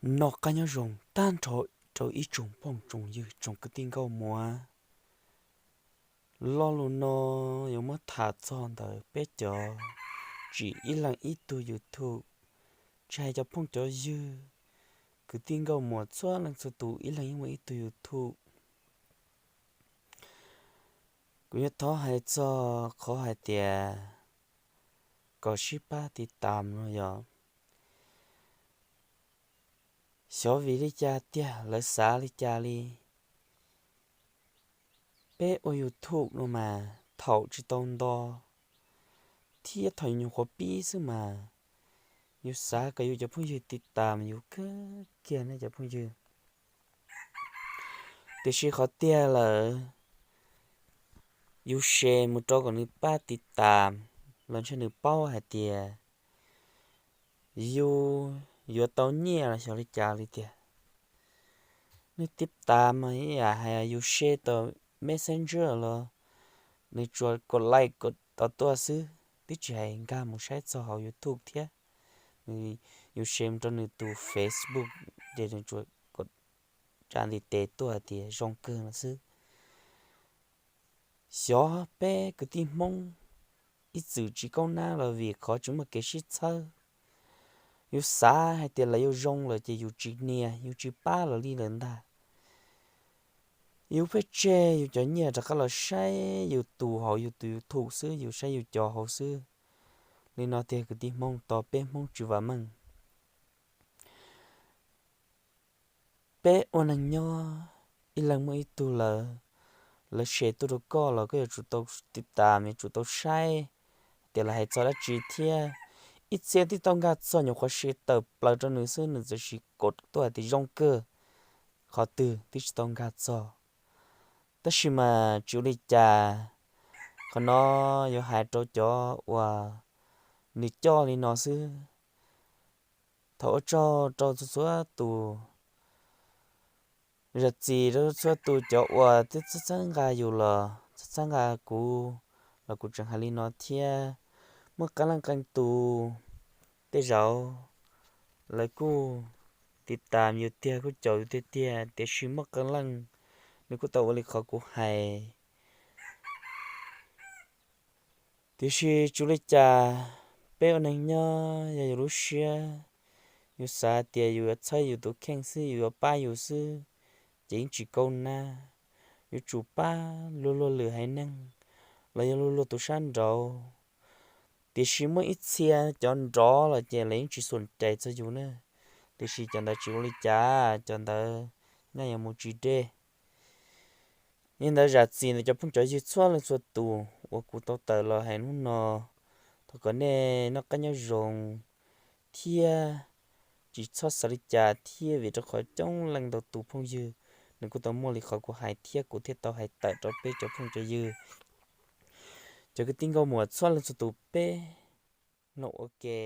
Noj qab nyob zoo tag nrho rau ib tsoom phooj tsoom ywg tsoom kwv tij nkauj muam. Lo lus no yuav muab tham txog ntawm peb cov tsim ib leeg ib tug YouTube, tsis hais cov phooj cov ywg, kwv tij nkauj muam txhua leej txhua tus ib leeg yeej muaj ib tug YouTube. Kuv yuav thov hais txog qhov hais tias kom sib pab tiv tam no yog, xyov vim li cas tiag lawv xav li cas li. Peb ua YouTube no mas thaum tsis tau nto thiab thaum nyuam qhuav pib xwb mas yus xav kom yus cov phooj ywg tiv tam yus kawg kiag ne cov phooj ywg. Tiam sis qhov tiag lawm, yus share mus rau kom nws pab tiv tam los ntshe nws paub hais tias yus yuav tau nyiaj los xyov li cas li tiag. Nws tiv tam mas ib yam hais yus share tau Messenger los nws tsuas kod like kod tau tuaj xwb, twb tsis hais nkag mus saib txog hauv YouTube thiab. Yus share mus rau nws tus Facebook ces nws tsuas kod tsa ntiv tes tuaj hais tias zoo kawg no xwb. Xyov peb kwv tij Hmoob ib txwm tsis kaub nab los vim qhov tsis muaj kev sib txhawb. Yus xav hais tias lawv yuav zoo lawm ces yus tsis nias yus tsis pab lawv li lawm ntag. Yus pheej tseg yus cov nyiaj rov qab los saib yus tus hauv yus tus YouTube xwb, yus saib yus cov hauv xwb. Li no tiag kwv tij Hmoob, tos peb Hmoob tsis vam meej. Peb ua neeg nyob, ib leeg muaj ib tug lawm, lawv share tuaj rau koj los koj yuav tsum tau tiv tam, yuav tsum tau saib tias lawv hais txog dab tsi thiab. Ib txhia twb tau nkag txog nyuam qhuav share tawm plaws rau nws xwb nws txawm sis kod tuaj hais tias zoo kawg, qhov twg twb tsis tau nkag txog. Tab sis mas tsis ua li cas, qhov no yuav hais rau cov uas nws coj li no xwb. Thov ua tsaug rau txhua txhua tus, zam txim rau txhua tus cov uas twb txhawb txhawb nqa yus los txhawb txhawb nqa kuv, los kuv tseem hais li no thiab. Muaj qee leej qee tus tej zaum lawv kuj tiv tam yus tiag kuj caum yus tiag tiag, tiam sis muaj qee leej nws kuj tau ua li qhov kuv hais. Tiam sis tsis ua li cas, peb ua neeg nyob yog yus lub siab, yus xav tias yus yuav txhawb yus tus kheej xwb, yus yuav pab yus xwb, ces yeej tsis kaub nab. Yuav tsum pab luag luag lwm haiv neeg los yog luag luag tus sab nraud. Tiam sis muaj ib txhia cov nrov los ces lawv yeej tsis xum cais txog yus na. Tiam sis cov ntawd tsis ua li cas, cov ntawd nyaj yuav mus tsis deb. Yog li ntawd zam txim ntawm cov phooj cov ywg txhua leej txhua tus uas kuv tau tawm los hais hnub no, thov kom nej noj qab nyob zoo thiab tsis txhob xav li cas thiab, vim rau qhov coob leej ntau tus phooj ywg nws kuj tau muaj li qhov kuv hais thiab kuv thiaj tau hais tawm rau peb cov phooj cov ywg, cov kwv tij nkauj muam txhua leej txhua tus peb mloog ua ke.